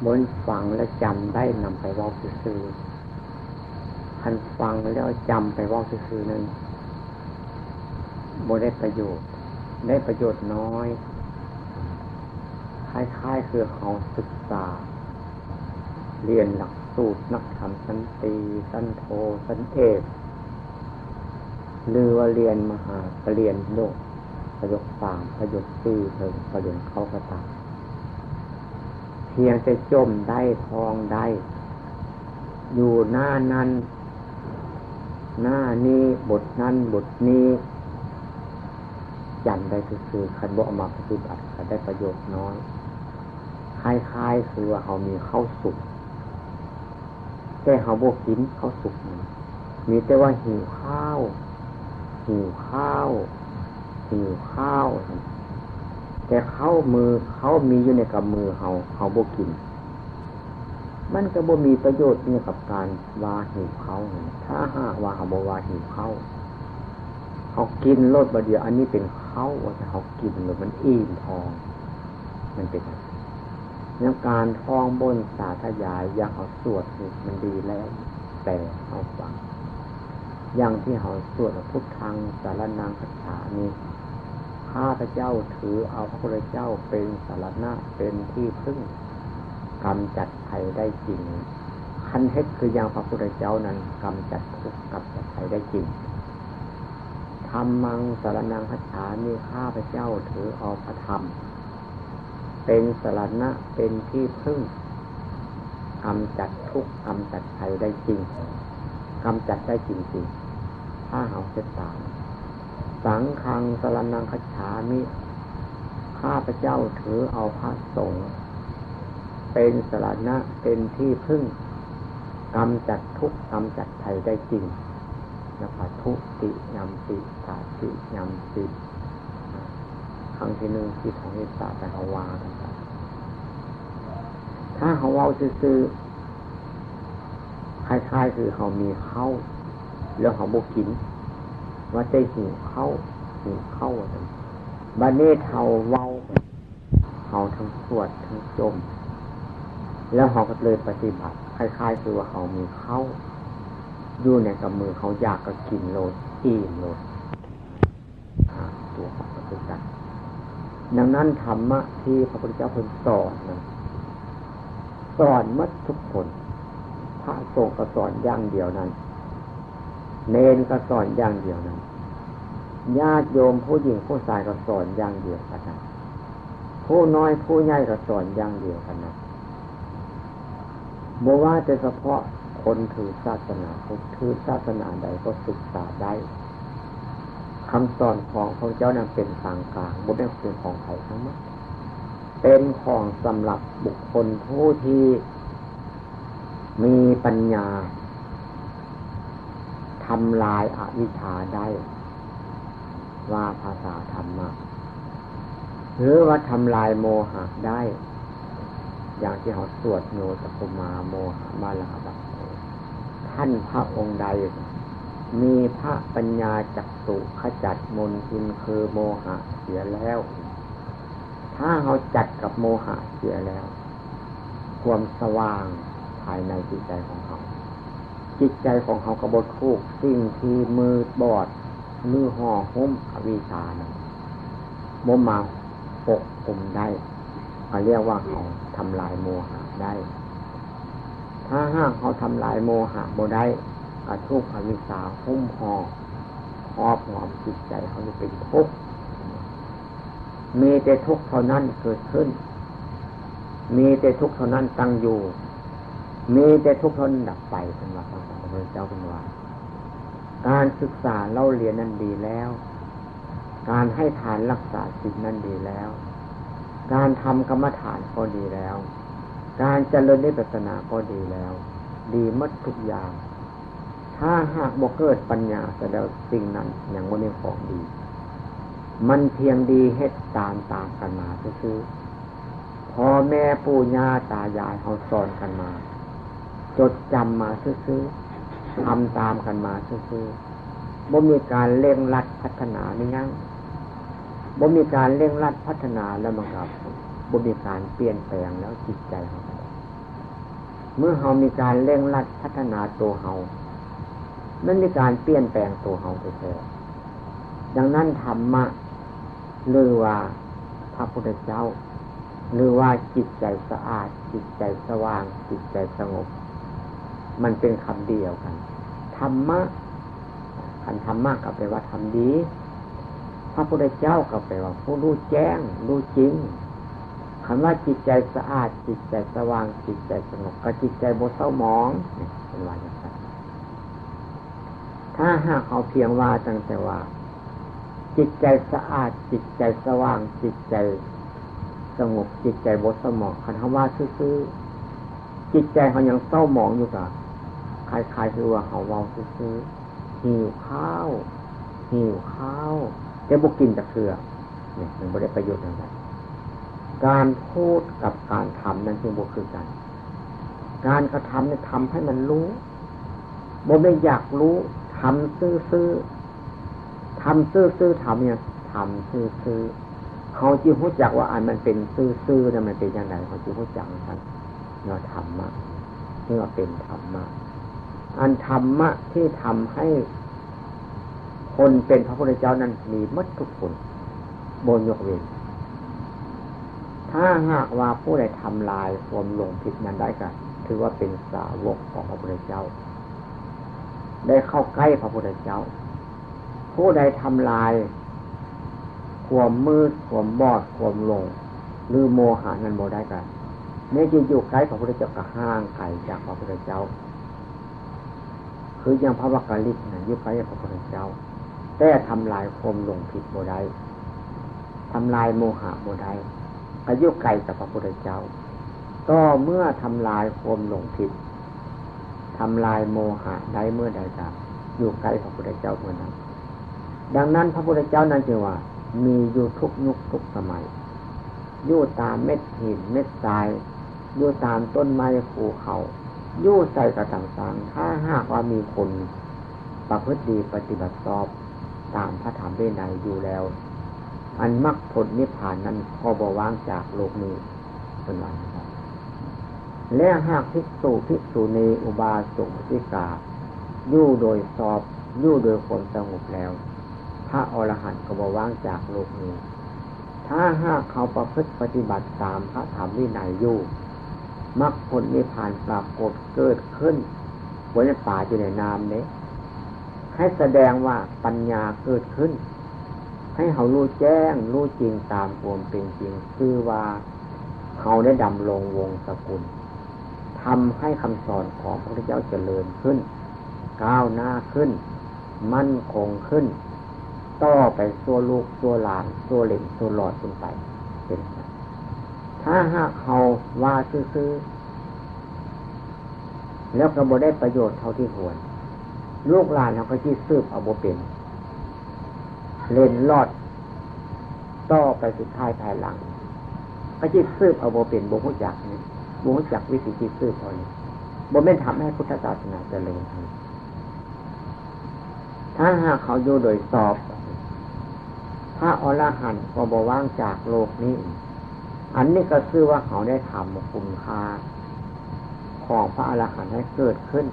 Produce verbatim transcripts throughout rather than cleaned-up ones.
บนฟังและจำได้นำไปเว้าซื่อๆ คันฟังแล้วจำไปเว้าซื่อๆ นั้นบ่ได้ประโยชน์ ได้ประโยชน์น้อย คล้ายๆ คือเฮาศึกษา เรียนหลักสูตรนักธรรมชั้นตรี ชั้นโท ชั้นเอก หรือว่าเรียนมหาปริญญา ประโยคสาม ประโยคสี่ เถิงปริญญาเขาก็ตาม เพียงแต่จมได้ ท่องได้ อยู่หน้านั้น หน้านี้ บทนั้น บทนี้ จำได้ซื่อๆ คันบ่เอามาปฏิบัติก็ได้ประโยชน์น้อย คล้ายๆ คือว่าเฮามีข้าวสุก แต่เฮาบ่กินข้าวสุกนั้น มีแต่ว่าหิวข้าว หิวข้าว หิวข้าว แต่ข้าวมือ ข้าวมีอยู่ในกำมือเฮา เฮาบ่กิน มันก็บ่มีประโยชน์อิหยังกับการว่าหิวข้าวนั้น ถ้าหากว่าเฮาบ่ว่าหิวข้าว เฮากินโลดบาดเดียว อันนี้เป็นข้าว ว่าแต่เฮากินแล้วมันอิ่มท้อง มันเป็นจั่งซี้ ในการท่องบนสาธยาย อย่างเฮาสวดนี่มันดีแล้ว แต่เฮาฟัง อย่างที่เฮาสวดว่า พุทธังสรณังคัจฉามิ ข้าพเจ้าถือเอาพระพุทธเจ้าเป็นสรณะ เป็นที่พึ่ง กำจัดภัยได้จริง คันเฮ็ดคืออย่างพระพุทธเจ้านั้น กำจัดทุกข์ กำจัดภัยได้จริง ธัมมังสรณังคัจฉามิ ข้าพเจ้าถือเอาพระธรรม เป็นสรณะ เป็นที่พึ่ง กำจัดทุกข์ กำจัดภัยได้จริง กำจัดได้จริงๆ ถ้าเฮาเฮ็ดตาม สังฆังสรณังคัจฉามิ ข้าพเจ้าถือเอาพระสงฆ์ เป็นสรณะ เป็นที่พึ่ง กำจัดทุกข์ กำจัดภัยได้จริง แล้วก็ทุติยัมปิ ตติยัมปิ ครั้งที่หนึ่ง ที่ของเอสา แต่เขาว่ากันไป ถ้าเขาเว้าซื่อๆ คล้ายๆ คือเขามีข้าว แล้วเขาบ่กิน ว่าแต่หิวข้าว หิวข้าวว่าซั่น บัดนี้เฮาเว้า เฮาทั้งสวดทั้งจม แล้วเฮาก็เลยปฏิบัติ คล้ายๆ คือว่าเฮามีข้าว อยู่ในกำมือ เฮาอยากก็กินโลด อิ่มโลด อ่า ตัวของพระพุทธเจ้า ดังนั้นธรรมะที่พระพุทธเจ้าเพิ่นสอนนั้น สอนหมดทุกคน พระสงฆ์ก็สอนอย่างเดียวนั้น เณรก็สอนอย่างเดียวนั้น ญาติโยมผู้หญิงผู้ชายก็สอนอย่างเดียวกันนั้น ผู้น้อยผู้ใหญ่ก็สอนอย่างเดียวกันนั้น บ่ว่าแต่เฉพาะคนถือศาสนาพุทธ ถือศาสนาใดก็ศึกษาได้ คำสอนของพระเจ้านั้นเป็นทางกลาง บ่แม่นเป็นของใครทั้งหมด เป็นของสำหรับบุคคลผู้ที่มีปัญญา ทำลายอวิชชาได้ ว่าภาษาธรรมะ หรือว่าทำลายโมหะได้ อย่างที่เขาสวด โย จักขุมา โมหะวาลาหะปัตโต ท่านพระองค์ใด มีพระปัญญาจักษุขจัดมลทินคือโมหะเสียแล้ว ถ้าเขาจัดกับโมหะเสียแล้ว ความสว่างภายในจิตใจของเขา จิตใจของเขาก็บ่ถูกสิ่งที่มืดบอด หรือห่อหุ้มอวิชชานั้น บ่มาปกคลุมได้ ก็เรียกว่าเขาทำลายโมหะได้ ถ้าหากเขาทำลายโมหะบ่ได้ ก็ถูกอวิชชาหุ้มห่อ ครอบงำจิตใจเขาจะเป็นทุกข์ มีแต่ทุกข์เท่านั้นเกิดขึ้น มีแต่ทุกข์เท่านั้นตั้งอยู่ มีแต่ทุกข์เท่านั้นดับไป เพิ่นว่า พระพุทธเจ้าเพิ่นว่า การศึกษาเล่าเรียนนั้นดีแล้ว การให้ทานรักษาศีลนั้นดีแล้ว การทำกรรมฐานก็ดีแล้ว การเจริญวิปัสสนาก็ดีแล้ว ดีหมดทุกอย่าง ถ้าหากบ่เกิดปัญญาเสียแล้ว สิ่งนั้นยังบ่ได้ของดี มันเพียงดีเฮ็ดตามตามกันมาซื่อๆ พ่อแม่ปู่ย่าตายายเขาสอนกันมา จดจำมาซื่อๆ ทำตามกันมาซื่อๆ บ่มีการเร่งรัดพัฒนาไม่ยั้ง บ่มีการเร่งรัดพัฒนาแล้วมันก็บ่มีการเปลี่ยนแปลงแล้วจิตใจของเขา เมื่อเฮามีการเร่งรัดพัฒนาตัวเฮา มันมีการเปลี่ยนแปลงตัวเฮาแท้ๆ ดังนั้นธรรมะ หรือว่าพระพุทธเจ้า หรือว่าจิตใจสะอาด จิตใจสว่าง จิตใจสงบ มันเป็นคำเดียวกัน ธรรมะ คันธรรมะก็แปลว่าธรรมดี พระพุทธเจ้าก็แปลว่าผู้รู้แจ้ง รู้จริง คำว่าจิตใจสะอาด จิตใจสว่าง จิตใจสงบ กับจิตใจบ่เศร้าหมอง เนี่ย เป็นว่าอย่างนั้น ถ้าหากเอาเพียงว่าตั้งแต่ว่า จิตใจสะอาด จิตใจสว่าง จิตใจสงบ จิตใจบ่เศร้าหมอง คันเฮาว่าซื่อๆ จิตใจเฮายังเศร้าหมองอยู่ ก็คล้ายๆ คือว่าเฮาเว้าซื่อๆ หิวข้าว หิวข้าว แต่บ่กินจักเทื่อ เนี่ย มันบ่ได้ประโยชน์หยัง การพูดกับการทำนั้นจึงบ่คือกัน การกระทำเนี่ยทำให้มันรู้ บ่แม่นอยากรู้ ทำซื่อๆ ทำซื่อๆ ทำเนี่ย ทำซื่อๆ เฮาจึงรู้จักว่าอันมันเป็นซื่อๆ น่ะมันเป็นจั่งใด เฮาจึงรู้จักมัน เนาะ ธรรมะ นี่ว่าเป็นธรรมะ อันธรรมะที่ทำให้คนเป็นพระพุทธเจ้านั้นมีหมดทุกคน บ่ยกเว้น ถ้าหากว่าผู้ใดทำลายความหลงผิดนั้นได้ก็ถือว่าเป็นสาวกของพระพุทธเจ้า ได้เข้าใกล้พระพุทธเจ้า ผู้ใดทำลายความมืด ความบอด ความหลง หรือโมหะนั้นบ่ได้ก็ แม้จะอยู่ใกล้พระพุทธเจ้าก็ห่างไกลจากพระพุทธเจ้า คืออย่างพระวักกะลิกนะ อยู่ใกล้พระพุทธเจ้า แต่ทำลายความหลงผิดบ่ได้ ทำลายโมหะบ่ได้ ก็อยู่ไกลจากพระพุทธเจ้า ต่อเมื่อทำลายความหลงผิด ทำลายโมหะได้เมื่อใดก็อยู่ใกล้พระพุทธเจ้าเมื่อนั้น ดังนั้นพระพุทธเจ้านั้นจึงว่ามีอยู่ทุกยุคทุกสมัย อยู่ตามเม็ดหินเม็ดทราย อยู่ตามต้นไม้ภูเขา อยู่ใสก็ตามสร้าง ถ้าหากว่ามีคนประพฤติดีปฏิบัติชอบตามพระธรรมวินัยอยู่แล้ว อันมรรคผลนิพพานนั้นก็บ่ว่างจากโลกนี้ เป็นว่าอย่างนั้น และหากภิกษุภิกษุณีอุบาสกอุบาสิกา อยู่โดยชอบ อยู่โดยความสงบแล้ว พระอรหันต์ก็บ่ว่างจากโลกนี้ ถ้าหากเขาประพฤติปฏิบัติตามพระธรรมวินัยอยู่ มรรคผลนิพพานปรากฏเกิดขึ้น บ่ได้ปาอยู่ในน้ำเด้ ให้แสดงว่าปัญญาเกิดขึ้น ให้เขารู้แจ้งรู้จริงตามความเป็นจริง คือว่าเขาได้ดำรงวงศ์สกุล ทำให้คำสอนของพระพุทธเจ้าเจริญขึ้น ก้าวหน้าขึ้น มั่นคงขึ้น ต่อไปชั่วลูกชั่วหลานชั่วเหลนชั่วหลอดขึ้นไป เป็น ถ้าหากเขาว่าซื่อๆ แล้วก็บ่ได้ประโยชน์เท่าที่ควร ลูกหลานเขาก็สิสืบเอาบ่เป็น เล่นลอด ต่อไปสุดท้ายภายหลัง ก็สิสืบเอาบ่เป็น บ่รู้จักนี่ บ่รู้จักวิธีสิสืบเอานี่ บ่แม่นทำให้พุทธศาสนาเจริญ ถ้าหากเขาอยู่โดยชอบ พระอรหันต์ก็บ่ว่างจากโลกนี้ อันนี้ก็ชื่อว่าเขาได้ทำคุณค่าของพระอรหันต์ให้เกิดขึ้น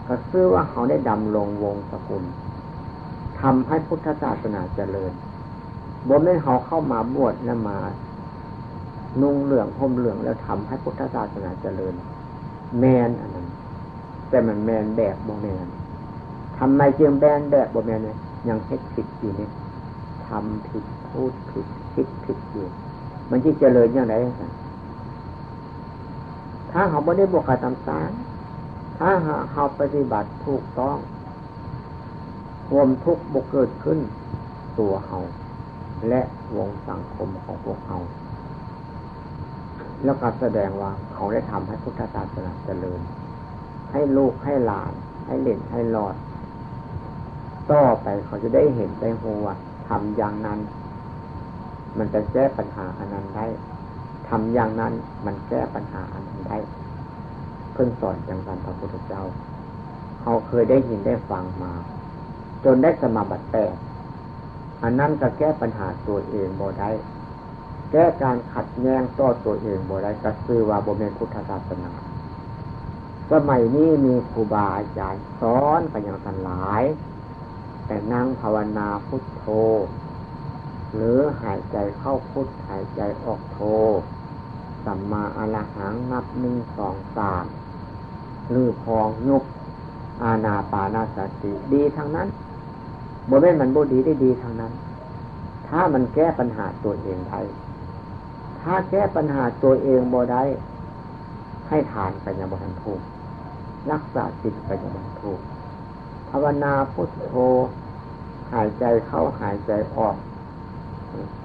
ก็ชื่อว่าเขาได้ดำรงวงศ์สกุล ทำให้พุทธศาสนาเจริญ บ่แม่นเขาเข้ามาบวชแล้วมานุ่งเหลืองห่มเหลืองแล้วทำให้พุทธศาสนาเจริญ แม่นอันนั้น แต่มันแม่นแบบบ่แม่น ทำไมจึงแม่นแบบบ่แม่นเนี่ย ยังเฮ็ดผิดอยู่เนี่ย ทำผิด พูดผิด คิดผิดอยู่ มันจะเจริญอย่างไร ถ้าเขาบ่ได้บวกกับตามสาร ถ้าหากเขาปฏิบัติถูกต้อง ความทุกข์บ่เกิดขึ้นตัวเขา และวงสังคมของพวกเขา แล้วก็แสดงว่าเขาได้ทำให้พุทธศาสนาเจริญ ให้ลูกให้หลาน ให้เหลนให้หลอด ต่อไปเขาจะได้เห็นได้รู้ว่าทำอย่างนั้น มันจะแก้ปัญหาอันนั้นได้ ทำอย่างนั้นมันแก้ปัญหาอันนั้นได้ เพิ่นสอนจังซั่นพระพุทธเจ้า เขาเคยได้ยินได้ฟังมา จนได้สมาบัติแปด อันนั้นก็แก้ปัญหาตัวเองบ่ได้ แก้การขัดแย้งต่อตัวเองบ่ได้ ก็ชื่อว่าบ่แม่นพุทธศาสนา สมัยนี้มีครูบาอาจารย์สอนกันอย่างทั้งหลาย แต่นั่งภาวนาพุทโธ หรือหายใจเข้าพุทหายใจออกโธ สัมมาอรหังนับหนึ่งสองสาม หรือพองยุบ อานาปานสติ ดีทั้งนั้น บ่แม่นมันบ่ดีได้ดีทั้งนั้น ถ้ามันแก้ปัญหาตัวเองได้ ถ้าแก้ปัญหาตัวเองบ่ได้ ให้ทานก็ยังบ่ทันถูก รักษาศีลก็ยังบ่ทันถูก ภาวนาพุทโธ หายใจเข้าหายใจออก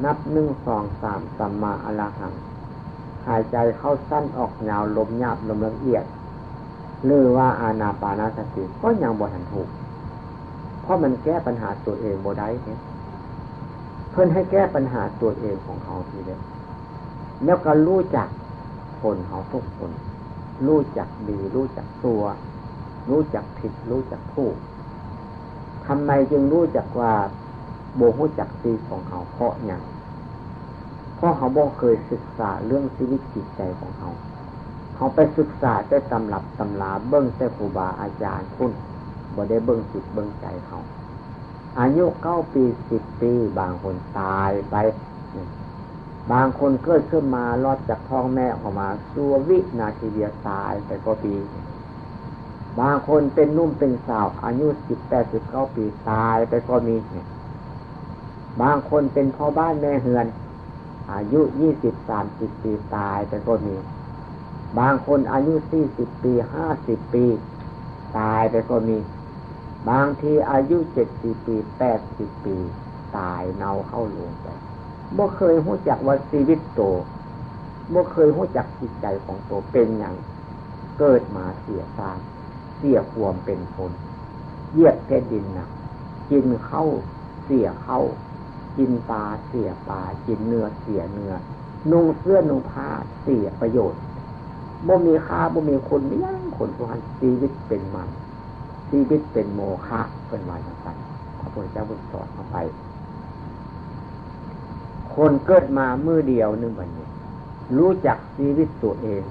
นับหนึ่งสองสาม สัมมาอรหัง หายใจเข้าสั้นออกยาว ลมหยาบลมละเอียด หรือว่าอานาปานสติก็ยังบ่ทันถูก เพราะมันแก้ปัญหาตัวเองบ่ได้เนี่ย เพิ่นให้แก้ปัญหาตัวเองของเขาทีเดียว แล้วก็รู้จักคนเขาทุกคน รู้จักดีรู้จักชั่ว รู้จักผิดรู้จักถูก ทำไมจึงรู้จักว่าบ่รู้จักชีวิตของเขา เพราะหยัง เพราะเขาบ่เคยศึกษาเรื่องชีวิตจิตใจของเขา เขาไปศึกษาแต่ตำรับตำรา เบิ่งแต่ครูบาอาจารย์พุ้น บ่ได้เบิ่งจิตเบิ่งใจเขา อายุเก้าปี สิบปี บางคนตายไป บางคนเกิดขึ้นมารอดจากท้องแม่ออกมา ชั่ววินาทีเดียวตายไปก็มี บางคนเป็นหนุ่มเป็นสาว อายุสิบแปด สิบเก้าปี ตายไปก็มี บางคนเป็นพ่อบ้านแม่เฮือน อายุยี่สิบ สามสิบปี ตายไปก็มี บางคนอายุสี่สิบปี ห้าสิบปี ตายไปก็มี บางทีอายุเจ็ดสิบปี แปดสิบปี ตายเน่าเข้าโลงไป บ่เคยรู้จักว่าชีวิตโต บ่เคยรู้จักจิตใจของโตเป็นหยัง เกิดมาเสียชาติ เสียความเป็นคน เหยียบแผ่นดินหนัก กินข้าวเสียข้าว กินปลาเสียปลา กินเนื้อเสียเนื้อ นุ่งเสื้อนุ่งผ้าเสียประโยชน์ บ่มีค่า บ่มีคุณ มีหยังคนผู้นั้น ชีวิตเป็นมัน ชีวิตเป็นโมฆะ เพิ่นว่าจังซั่น พระพุทธเจ้าเพิ่นสอนเอาไป คนเกิดมามื้อเดียวหนึ่งบัดนี้ รู้จักชีวิตตัวเอง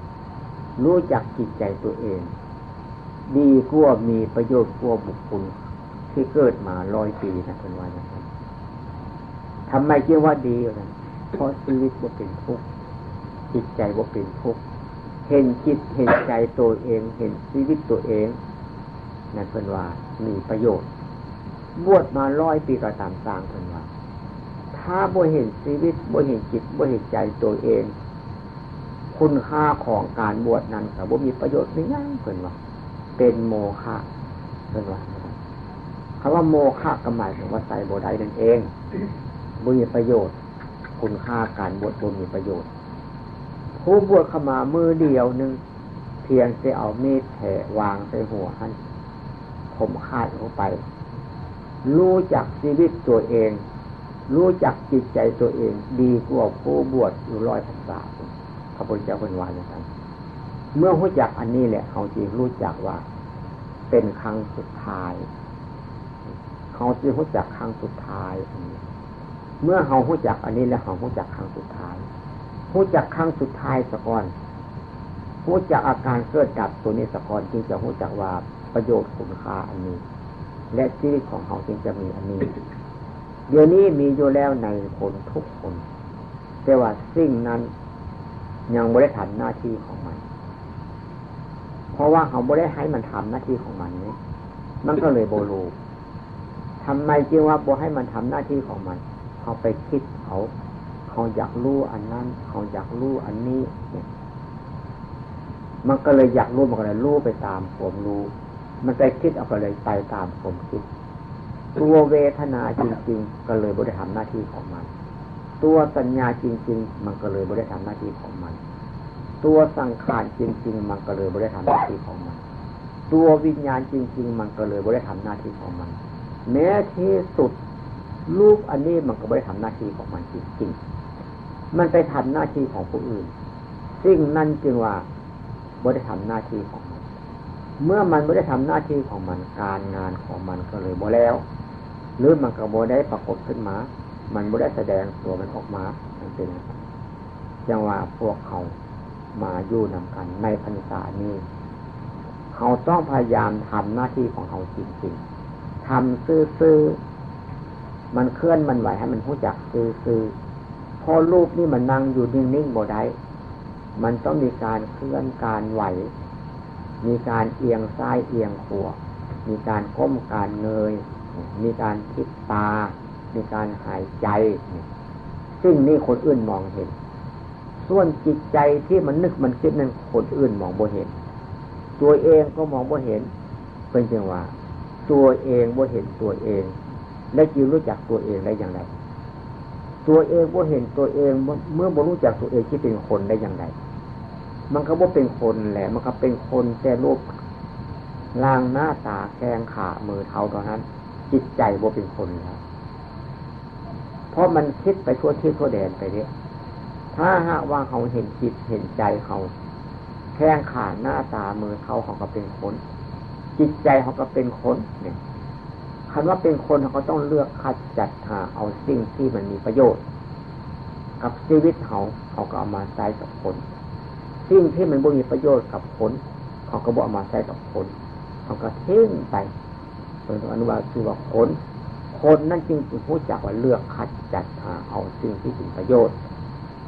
รู้จักจิตใจตัวเอง ดีกว่ามีประโยชน์กว่าบุคคลที่เกิดมาร้อยปีนะ เพิ่นว่าจังซั่น ทำไมจึงว่าดีนะ เพราะชีวิตบ่เป็นทุกข์ จิตใจบ่เป็นทุกข์ เห็นจิตเห็นใจตัวเอง เห็นชีวิตตัวเอง นั่นเพิ่นว่ามีประโยชน์ บวชมาร้อยปีก็ตามสร้าง เพิ่นว่า ถ้าบ่เห็นชีวิต บ่เห็นจิต บ่เห็นใจตัวเอง คุณค่าของการบวชนั้นก็บ่มีประโยชน์อิหยัง เพิ่นว่า เป็นโมฆะ เพิ่นว่า คำว่าโมฆะก็หมายถึงว่าใช้บ่ได้นั่นเอง บ่มีประโยชน์ คุณค่าการบวชบ่มีประโยชน์ ผู้บวชเข้ามามื้อเดียวหนึ่ง เพียงแต่เอามีดแทะวางใส่หัวหั่น ผมขาดออกไป รู้จักชีวิตตัวเอง รู้จักจิตใจตัวเอง ดีกว่าผู้บวชอยู่ร้อยพรรษา พระพุทธเจ้าเพิ่นว่าอย่างนั้น เมื่อรู้จักอันนี้แหละ เขาจึงรู้จักว่าเป็นครั้งสุดท้าย เขาจึงรู้จักครั้งสุดท้ายอันนี้ เมื่อเขารู้จักอันนี้แล้ว เขารู้จักครั้งสุดท้าย รู้จักครั้งสุดท้ายซะก่อน รู้จักอาการเกิดดับตัวนี้ซะก่อน จึงจะรู้จักว่าประโยชน์คุณค่าอันนี้ และชีวิตของเขาจึงจะมีอันนี้ เดี๋ยวนี้มีอยู่แล้วในคนทุกคน แต่ว่าสิ่งนั้นยังบ่ได้ทำหน้าที่ของมัน เพราะว่าเขาบ่ได้ให้มันทำหน้าที่ของมันนี่ มันก็เลยบ่รู้ ทำไมจึงว่าบ่ให้มันทำหน้าที่ของมัน เขาไปคิดเอา เขาอยากรู้อันนั้น เขาอยากรู้อันนี้เนี่ย มันก็เลยอยากรู้ มันก็เลยรู้ไปตามความรู้ มันไปคิดเอา ก็เลยไปตามความคิด ตัวเวทนาจริงๆ ก็เลยบ่ได้ทำหน้าที่ของมัน ตัวสัญญาจริงๆ มันก็เลยบ่ได้ทำหน้าที่ของมัน ตัวสังขารจริงๆ มันก็เลยบ่ได้ทำหน้าที่ของมัน ตัววิญญาณจริงๆ มันก็เลยบ่ได้ทำหน้าที่ของมัน แม้ที่สุด รูปอันนี้มันก็บ่ได้ทำหน้าที่ของมันจริงๆ มันไปทำหน้าที่ของผู้อื่น สิ่งนั้นจึงว่าบ่ได้ทำหน้าที่ของมัน เมื่อมันบ่ได้ทำหน้าที่ของมัน การงานของมันก็เลยบ่แล้ว หรือมันก็บ่ได้ปรากฏขึ้นมา มันบ่ได้แสดงตัวมันออกมา มันเป็นอย่างนั้น จังว่าพวกเขามาอยู่นำกันในพรรษานี้ เขาต้องพยายามทำหน้าที่ของเขาจริงๆ ทำซื่อๆ มันเคลื่อนมันไหวให้มันรู้จักซื่อๆ เพราะรูปนี่มันนั่งอยู่นิ่งๆ บ่ได้ มันต้องมีการเคลื่อนการไหว มีการเอียงซ้ายเอียงขวา มีการก้มการเงย มีการพลิกตา มีการหายใจ สิ่งนี้คนอื่นมองเห็น ส่วนจิตใจที่มันนึกมันคิดนั้นคนอื่นมองบ่เห็น ตัวเองก็มองบ่เห็น เป็นจังว่า ตัวเองบ่เห็นตัวเอง และจะรู้จักตัวเองได้อย่างไร ตัวเองบ่เห็นตัวเอง เมื่อบ่รู้จักตัวเองที่เป็นคนได้อย่างไร มันก็บ่เป็นคนแหละ มันก็เป็นคนแต่รูปร่างหน้าตาแข้งขามือเท้าเท่านั้น จิตใจบ่เป็นคนแล้ว เพราะมันคิดไปทั่วทิศทั่วแดนไปเด้ ถ้าหากว่าเขาเห็นจิตเห็นใจเขา แข้งขาหน้าตามือเท้าเขาก็เป็นคน จิตใจเขาก็เป็นคนเนี่ย คันว่าเป็นคนเขาก็ต้องเลือกคัดจัดหาเอาสิ่งที่มันมีประโยชน์ กับชีวิตเขา เขาก็เอามาใช้กับคน สิ่งที่มันบ่มีประโยชน์กับคน เขาก็บ่เอามาใช้กับคน เขาก็ทิ้งไป เป็นอันว่าชื่อว่าคน คนนั่นจึงรู้จักว่าเลือกคัดจัดหาเอาสิ่งที่เป็นประโยชน์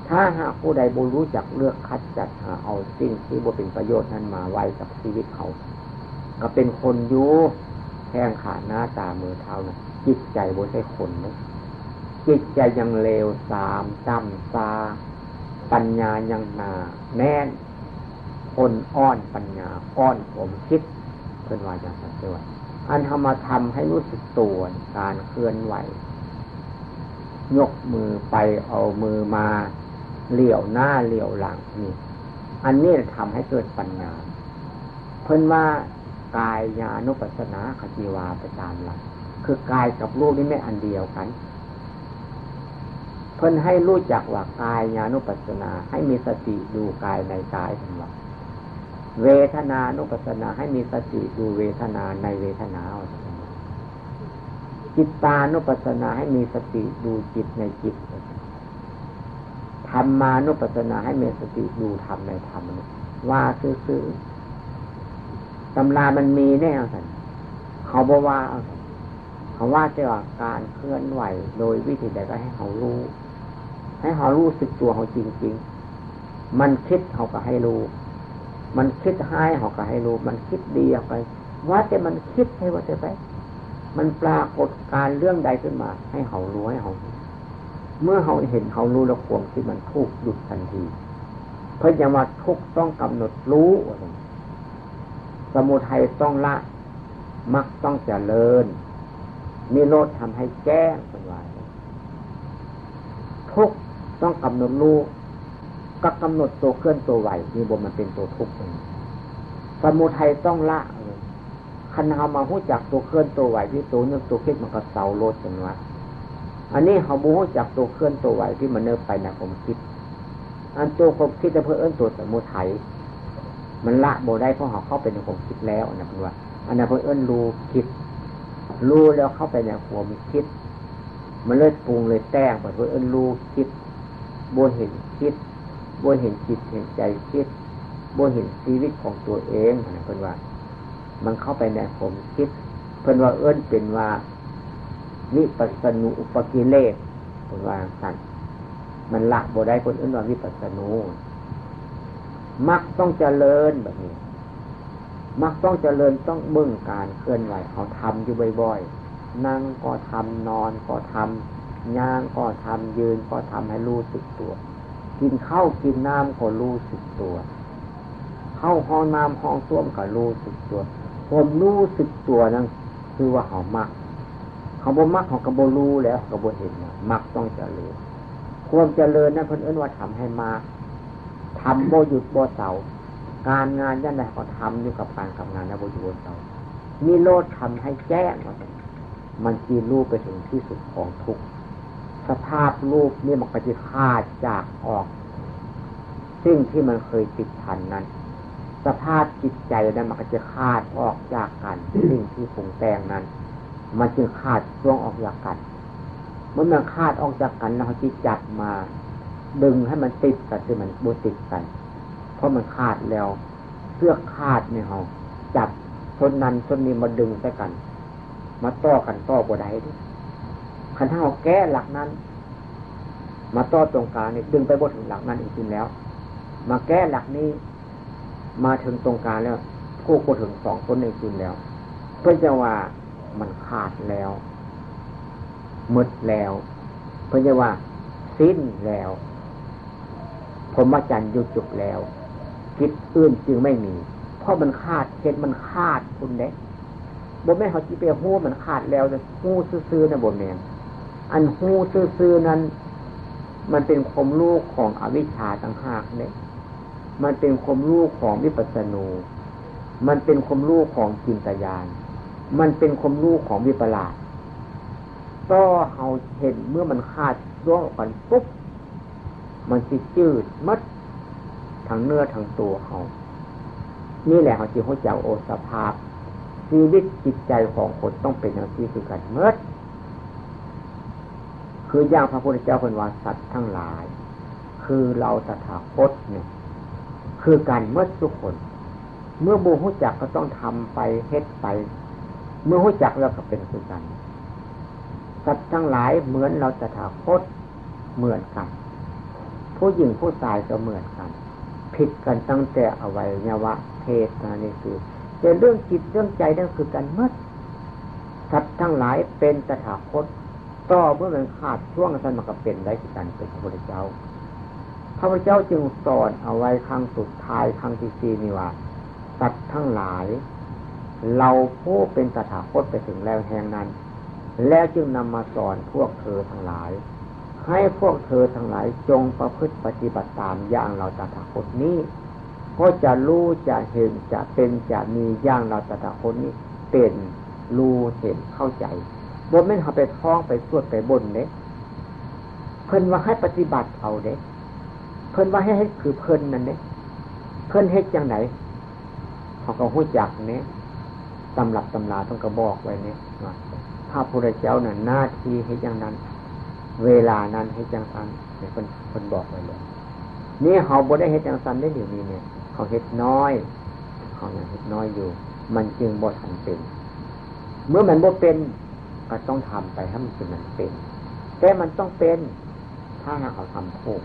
ถ้าหากผู้ใดบ่รู้จักเลือกคัดจัดหาเอาสิ่งที่บ่เป็นประโยชน์นั้นมาไว้กับชีวิตเขา ก็เป็นคนอยู่แข้งขาหน้าตามือเท้านะ จิตใจบ่ใช่คนนะ จิตใจยังเลวทรามต่ำซา ปัญญายังหนาแน่น คนอ่อนปัญญา อ่อนความคิด เพิ่นว่าจังซั่นเด้อ อันเฮามาทำให้รู้สึกตัว การเคลื่อนไหว ยกมือไปเอามือมา เหลียวหน้าเหลียวหลังนี่ อันนี้ทำให้เกิดปัญญา เพิ่นว่ากายานุปัสสนา ขจีวาไปตามหลัก คือกายกับรูปนี่แม่นอันเดียวกัน เพิ่นให้รู้จักว่ากายานุปัสสนา ให้มีสติดูกายในกาย เพิ่นว่า เวทนานุปัสสนา ให้มีสติดูเวทนาในเวทนา เพิ่นว่า จิตตานุปัสสนา ให้มีสติดูจิตในจิต ธรรมานุปัสสนา ให้มีสติดูธรรมในธรรม ว่าซื่อๆ ตำรามันมีแน่เอาซั่น เขาบ่ว่าเอาซั่น เขาว่าแต่ว่าการเคลื่อนไหวโดยวิธีใดก็ให้เขารู้ ให้เขารู้สึกตัวเขาจริงๆ มันคิดเขาก็ให้รู้ มันคิดร้ายเขาก็ให้รู้ มันคิดดีเขาก็ ว่าแต่มันคิดให้ว่าแต่ไป มันปรากฏการณ์เรื่องใดขึ้นมา ให้เขารู้ ให้เขาเห็น เมื่อเขาเห็นเขารู้แล้วความคิดมันถูกหยุดทันที เพิ่นยังว่าทุกข์ต้องกำหนดรู้ว่าซั่น สมุทัยต้องละ มรรคต้องเจริญ นิโรธทำให้แจ้ง เพิ่นว่า ทุกข์ต้องกำหนดรู้ ก็กำหนดตัวเคลื่อนตัวไหว นี่บ่มันเป็นตัวทุกข์เอง สมุทัยต้องละ เออ คันเฮามารู้จักตัวเคลื่อนตัวไหวที่ตัวนึกตัวคิดมันก็เซาโลด เพิ่นว่า อันนี้เฮาบ่รู้จักตัวเคลื่อนตัวไหวที่มันนึกไปในความคิด อันตัวความคิดน่ะเพิ่นเอิ้นตัวสมุทัย มันละบ่ได้เพราะเฮาเข้าไปในความคิดแล้วนะ เพิ่นว่า อันนั้นเพิ่นเอิ้นรู้คิด รู้แล้วเข้าไปในความคิด มันเลยปรุงเลยแต่งไป เพิ่นเอิ้นรู้คิด บ่เห็นคิด บ่เห็นจิตเห็นใจคิด บ่เห็นชีวิตของตัวเองนะ เพิ่นว่า มันเข้าไปในความคิด เพิ่นว่าเอิ้นเป็นว่า วิปัสสนูปกิเลส เพิ่นว่าซั่น มันละบ่ได้ เพิ่นเอิ้นว่าวิปัสสนู มรรคต้องเจริญแบบนี้ มรรคต้องเจริญต้องเบิ่งการเคลื่อนไหว เขาทำอยู่บ่อยๆ นั่งก็ทำ นอนก็ทำ ย่างก็ทำ ยืนก็ทำ ให้รู้สึกตัว กินข้าวกินน้ำก็รู้สึกตัว เข้าห้องน้ำห้องส้วมก็รู้สึกตัว ความรู้สึกตัวนั้นคือว่าเขามัก เขาบ่มักเขาก็บ่รู้แล้ว เขาก็บ่เห็นนะ มรรคต้องเจริญ ความเจริญนั้นเพิ่นเอิ้นว่าทำให้มาก ทำบ่หยุดบ่เซา การงานอย่างใดเขาทำอยู่กับการกับงานนะ บ่หยุดบ่เซา นิโรธทำให้แจ้งว่าซั่น มันสิรู้ไปถึงที่สุดของทุกข์ สภาพรูปนี่มันก็จะขาดจากออก สิ่งที่มันเคยติดพันนั้น สภาพจิตใจนั้นมันก็จะขาดออกจากกัน สิ่งที่ปรุงแต่งนั้น มันจึงขาดช่วงออกจากกัน เมื่อมันขาดออกจากกันแล้วเขาจะจับมาดึงให้มันติดกัน ที่มันบ่ติดกัน เพราะมันขาดแล้ว เชือกขาดเนี่ยเขา จับส้นนั้นส้นนี้มาดึงใส่กัน มาต่อกันต่อบ่ได้เด้ คันเฮาแก้หลักนั้น มาต่อตรงกลางนี่ ดึงไปบ่ถึงหลักนั้นอีกทีแล้ว มาแก้หลักนี้ มาถึงตรงกลางแล้ว ผูกบ่ถึงสองต้นอีกทีแล้ว เพิ่นจะว่ามันขาดแล้ว หมดแล้ว เพิ่นจะว่าสิ้นแล้ว พรหมจรรย์อยู่จบแล้ว กิจอื่นจึงไม่มี เพราะมันขาด เหตุมันขาดพุ้นเด้ บ่แม่นเฮาสิไปฮู้มันขาดแล้ว ฮู้ซื่อๆนะ บ่แม่น อันฮู้ซื่อๆนั้น มันเป็นความรู้ของอวิชชาต่างหากเด้ มันเป็นความรู้ของวิปัสสนู มันเป็นความรู้ของจินตญาณ มันเป็นความรู้ของวิปลาส ต่อเฮาเห็นเมื่อมันขาดช่วงออกกันปุ๊บ มันสิจืดหมด ทั้งเนื้อทั้งตัวเฮา นี่แหละเฮาสิฮู้จัก โอ สภาพชีวิตจิตใจของคนต้องเป็นจั่งซี้คือกันหมด คืออย่างพระพุทธเจ้าเพิ่นว่า สัตว์ทั้งหลาย คือเราตถาคตเนี่ย คือกันหมดทุกคน เมื่อบ่ฮู้จักก็ต้องทำไป เฮ็ดไป เมื่อฮู้จักแล้วก็เป็นคือกัน สัตว์ทั้งหลายเหมือนเราตถาคตเหมือนกัน ผู้หญิงผู้ชายก็เหมือนกัน ผิดกันตั้งแต่อวัยวะเพศเท่านั้นเอง คือแต่เรื่องจิตเรื่องใจนั่นคือกันหมด สัตว์ทั้งหลายเป็นตถาคต ต่อเมื่อมันขาดช่วง ซั่นมันก็เป็นได้คือกัน เป็นพระพุทธเจ้า พระพุทธเจ้าจึงสอนเอาไว้ครั้งสุดท้าย ครั้งที่สี่นี่ว่า สัตว์ทั้งหลาย เราผู้เป็นตถาคตไปถึงแล้วแห่งนั้น แล้วจึงนำมาสอนพวกเธอทั้งหลาย ให้พวกเธอทั้งหลายจงประพฤติปฏิบัติตามอย่างเราตถาคตนี้ ก็จะรู้จะเห็นจะเป็นจะมีอย่างเราตถาคตนี้ เป็นรู้เห็นเข้าใจ บ่แม่นเฮาไปท่องไปสวดไปบนเด้ เพิ่นว่าให้ปฏิบัติเอาเด้ เพิ่นว่าให้เฮ็ดคือเพิ่นนั่นเด้ เพิ่นเฮ็ดจั่งใด เฮาก็ฮู้จักเด้ ตำรับตำราเพิ่นก็บอกไว้เด้ ว่าพระพุทธเจ้าน่ะหน้าที่เฮ็ดอย่างนั้น เวลานั้นเฮ็ดจั่งซั้น เนี่ยเพิ่น เพิ่นบอกไว้เลย นี่เฮาบ่ได้เฮ็ดจั่งซั้นเด้ เดี๋ยวนี้เนี่ย เฮาเฮ็ดน้อย เฮายังเฮ็ดน้อยอยู่ มันจึงบ่ทันเป็น เมื่อมันบ่เป็น ก็ต้องทำไปให้มันเป็น มันเป็น แต่มันต้องเป็น ถ้าหากเฮาทำถูก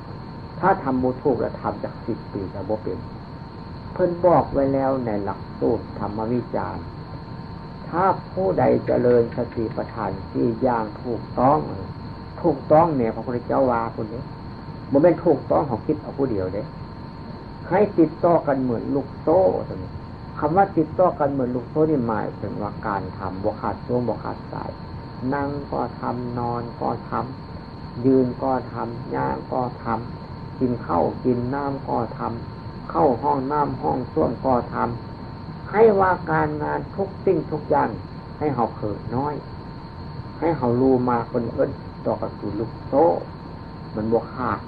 ถ้าทำบ่ถูกแล้วทำจักสิบปีก็บ่เป็น เพิ่นบอกไว้แล้วในหลักสูตรธรรมวิจารณ์ ถ้าผู้ใดเจริญสติปัฏฐานสี่อย่างถูกต้อง ถูกต้องเนี่ยพระพุทธเจ้าว่าพุ้นเด้ บ่แม่นถูกต้องเฮาคิดเอาผู้เดียวเด้ ให้ติดต่อกันเหมือนลูกโซ่ตัวนี้ คำว่าติดต่อกันเหมือนลูกโซ่นี่หมายถึงว่าการทำบ่ขาดช่วงบ่ขาดสาย นั่งก็ทำ นอนก็ทำ ยืนก็ทำ ย่างก็ทำ กินข้าวกินน้ำก็ทำ เข้าห้องน้ำห้องส้วมก็ทำ ให้ว่าการงานทุกสิ่งทุกอย่าง ให้เฮาเผลอน้อย ให้เฮารู้มาก เพิ่นเอิ้นต่อกันคือลูกโซ่ มันบ่ขาด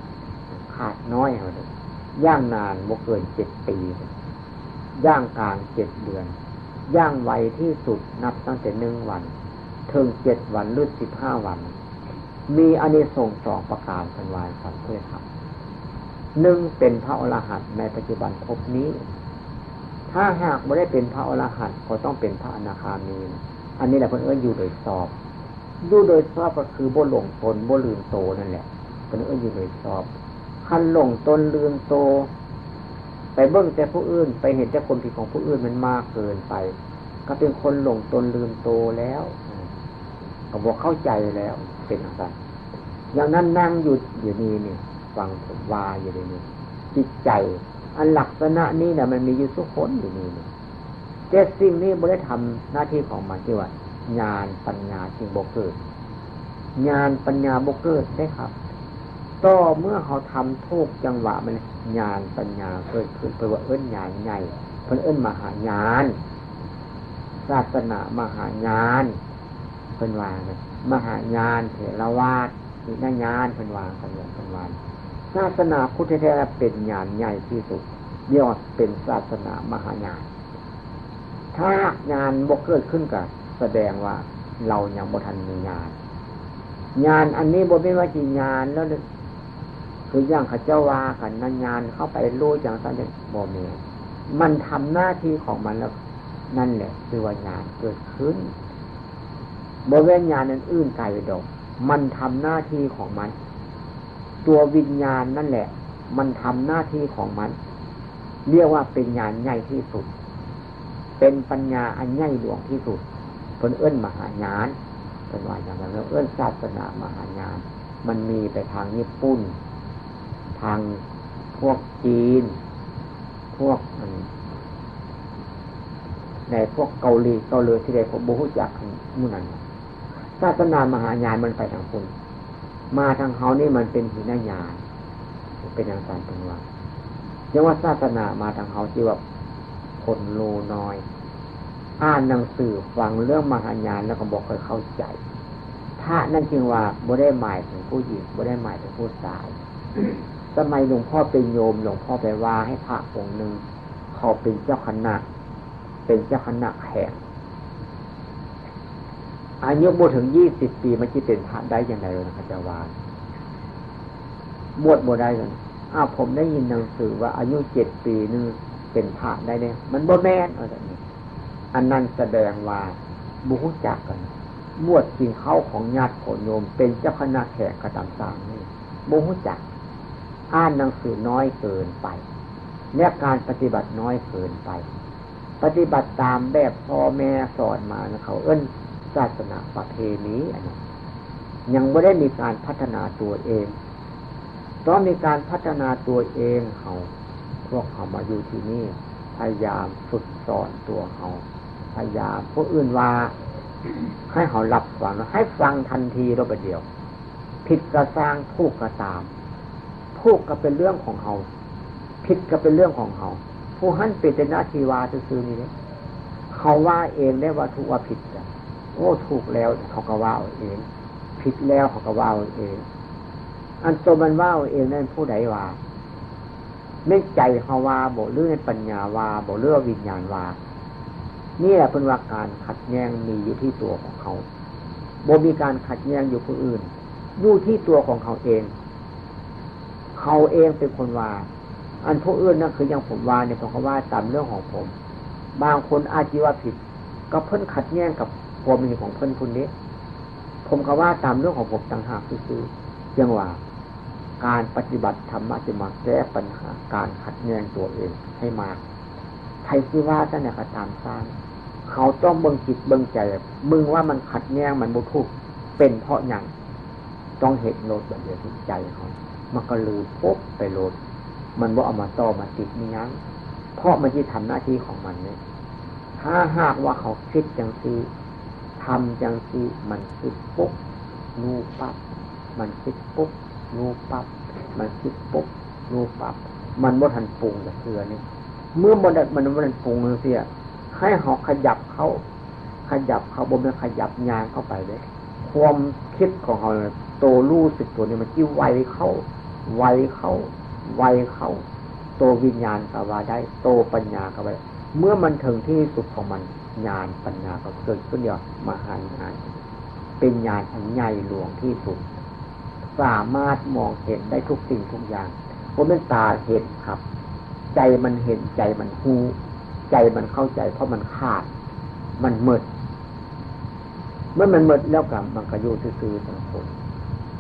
ขาดน้อยเฮาเด้ อย่างนานบ่เกินเจ็ดปี อย่างกลางเจ็ดเดือน อย่างไวที่สุดนับตั้งแต่หนึ่งวัน ถึงเจ็ดวันหรือสิบห้าวัน มีอานิสงส์สองประการ เพิ่นว่า สอนเพื่อทำ หนึ่ง เป็นพระอรหันต์ในปัจจุบันภพนี้ ถ้าหากบ่ได้เป็นพระอรหันต์ก็ต้องเป็นพระอนาคามี อันนี้แหละเพิ่นเอิ้นอยู่โดยชอบ อยู่โดยชอบก็คือบ่หลงตน บ่ลืมโตนั่นแหละ เพิ่นเอิ้นอยู่โดยชอบ คันหลงตนลืมโต ไปเบิ่งแต่ผู้อื่น ไปเห็นแต่ความผิดของผู้อื่นมันมากเกินไป ก็เป็นคนหลงตนลืมโตแล้ว ก็บ่เข้าใจแล้ว เป็นจั่งซั้น อย่างนั้นนั่งอยู่ อยู่นี่นี่ ฟังผมว่าอยู่นี่นี่ จิตใจ อันลักษณะนี้น่ะมันมีอยู่ทุกคนอยู่นี่นี่ แต่สิ่งนี้บ่ได้ทำหน้าที่ของมัน ที่ว่าญาณปัญญาจึงบ่เกิด ญาณปัญญาบ่เกิดเด้ครับ ต่อเมื่อเฮาทำถูกจังหวะมัน ญาณปัญญาเกิดขึ้น เพิ่นว่าเอิ้นญาณใหญ่ เพิ่นเอิ้นมหาญาณ ศาสนามหาญาณ เพิ่นว่า มหาญาณ เถรวาท หินญาณ เพิ่นว่า เพิ่นว่า เพิ่นว่า ศาสนาพุทธแท้ๆ เป็นญาณใหญ่ที่สุด เรียกว่าเป็นศาสนามหาญาณ ถ้าหากญาณบ่เกิดขึ้นก็แสดงว่าเรายังบ่ทันมีญาณ ญาณอันนี้บ่แม่นว่าสิญาณแล้วเด้อ คืออย่างเขาเจ้าว่ากันนะ ญาณเข้าไปรู้จั่งซั้นเด้อ บ่แม่น มันทำหน้าที่ของมันแล้ว นั่นแหละคือว่าญาณเกิดขึ้น บ่แม่นญาณอันอื่นไกลดอก มันทำหน้าที่ของมัน ตัววิญญาณนั่นแหละ มันทำหน้าที่ของมัน เรียกว่าเป็นญาณใหญ่ที่สุด เป็นปัญญาอันใหญ่หลวงที่สุด เพิ่นเอิ้นมหาญาณ เพิ่นว่าอย่างนั้น เอิ้นศาสนามหาญาณ มันมีไปทางญี่ปุ่น ทางพวกจีน พวกอัน ในพวกเกาหลี เกาหลีที่ใดผมบ่ฮู้จักหมู่นั้น ศาสนามหาญาณมันไปทางพุ้น มาทางเฮานี่มันเป็นหินญาณ เป็นอย่างนั้นเพิ่นว่า จั่งว่าศาสนามาทางเฮาที่ว่าคนรู้น้อย อ่านหนังสือฟังเรื่องมหาญาณแล้วก็บ่ค่อยเข้าใจ พระนั่นจึงว่าบ่ได้หมายถึงผู้หญิง บ่ได้หมายถึงผู้ชาย สมัยหลวงพ่อเป็นโยม หลวงพ่อไปว่าให้พระองค์หนึ่ง เขาเป็นเจ้าคณะ เป็นเจ้าคณะแขวง อายุบ่ถึงยี่สิบปี มันสิเป็นพระได้จั่งใด๋นะ เขาเจ้าว่า บวชบ่ได้เลย อ้าว ผมได้ยินหนังสือว่าอายุเจ็ดปีนึงเป็นพระได้เนี่ย มันบ่แม่น ว่าซั่นนี่ อันนั้นแสดงว่าบ่ฮู้จักกัน บวชกินข้าวของญาติโยม เป็นเจ้าคณะแขวงก็ตามสร้างนี่ บ่ฮู้จัก อ่านหนังสือน้อยเกินไป และการปฏิบัติน้อยเกินไป ปฏิบัติตามแบบพ่อแม่สอนมานะ เขาเอิ้นศาสนาประเพณี อันนี้ยังบ่ได้มีการพัฒนาตัวเอง ต้องมีการพัฒนาตัวเอง เขา พวกเขามาอยู่ที่นี่ พยายามฝึกสอนตัวเขา พยายาม ผู้อื่นว่าให้เขารับฟัง ให้ฟังทันทีแล้วบัดเดียว ผิดก็ซ่าง ถูกก็ตาม ถูกก็เป็นเรื่องของเขา ผิดก็เป็นเรื่องของเขา ผู้หั้นเป็นแต่หน้าที่ว่าซื่อๆนี่เด้ เขาว่าเองได้ว่าถูกว่าผิดกัน โอ้ ถูกแล้วเขาก็ว่าเอาเอง ผิดแล้วเขาก็ว่าเอาเอง อันตัวมันว่าเอาเองนั่นผู้ใดว่า แม่นใจเขาว่าบ่ หรือแม่นปัญญาว่าบ่ หรือว่าวิญญาณว่า นี่แหละเพิ่นว่าการขัดแย้งมีอยู่ที่ตัวของเขา บ่มีการขัดแย้งอยู่ผู้อื่น อยู่ที่ตัวของเขาเอง เขาเองเป็นคนว่า อันผู้อื่นนั่นคืออย่างผมว่าเนี่ย ผมก็ว่าตามเรื่องของผม บางคนอาจจะว่าผิด ก็เพิ่นขัดแย้งกับความเห็นของเพิ่นพุ้นเด้ ผมก็ว่าตามเรื่องของผมต่างหากซื่อๆ จั่งว่า การปฏิบัติธรรมะจะมาแก้ปัญหาการขัดแย้งตัวเองให้มาก ไผสิว่าจั่งใด๋ก็ตามซ่าง เขาต้องเบิ่งจิตเบิ่งใจ มึงว่ามันขัดแย้ง มันบ่ถูก เป็นเพราะหยัง ต้องเห็นโลดบัดเดียวที่ใจเขา มันก็ลืมปุ๊บไปโลด มันบ่เอามาต่อมาติดมีหยัง เพราะมันสิทำหน้าที่ของมันเนี่ย ถ้าหากว่าเขาคิดจั่งซี้ ทำจั่งซี้ มันคิดปุ๊บ รู้ปั๊บ มันคิดปุ๊บ รู้ปั๊บ มันคิดปุ๊บ รู้ปั๊บ มันบ่ทันปรุงจักเทื่อนี่ เมื่อมัน มันบ่ทันปรุงจังซี้ ให้เขาขยับเข้า ขยับเข้า บ่แม่นขยับย่างเข้าไปเด้ ความคิดของเขาเนี่ย ตัวรู้สึกตัวนี้มันสิไวเข้า ไวเข้า ไวเข้า ตัววิญญาณก็ว่าได้ ตัวปัญญาก็ว่าได้ เมื่อมันถึงที่สุดของมัน ญาณปัญญาก็เกิดขึ้นเดียว มหาญาณ เป็นญาณอันใหญ่หลวงที่สุด สามารถมองเห็นได้ทุกสิ่งทุกอย่าง บ่แม่นตาเห็นครับ ใจมันเห็น ใจมันฮู้ ใจมันเข้าใจ เพราะมันขาด มันหมด เมื่อมันหมดแล้วก็มันก็อยู่ซื่อๆ จั่งคน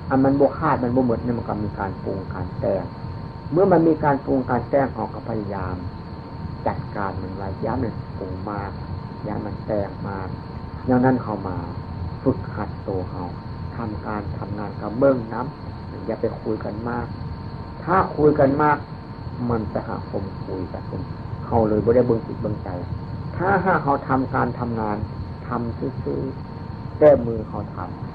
อันมันบ่ขาด มันบ่หมดเนี่ย มันก็มีการปรุงการแต่ง เมื่อมันมีการปรุงการแต่ง เขาก็พยายามจัดการมันไว้ อย่ามันปรุงมาก อย่ามันแต่งมาก อย่างนั้นเขามาฝึกหัดตัวเขา ทำการทำงานก็เบิ่งนำ อย่าไปคุยกันมาก ถ้าคุยกันมาก มันจะหาคมคุยกัน เขาเลยบ่ได้เบิ่งจิตเบิ่งใจ ถ้าหากเขาทำการทำงาน ทำซื่อๆ แต่มือเขาทำ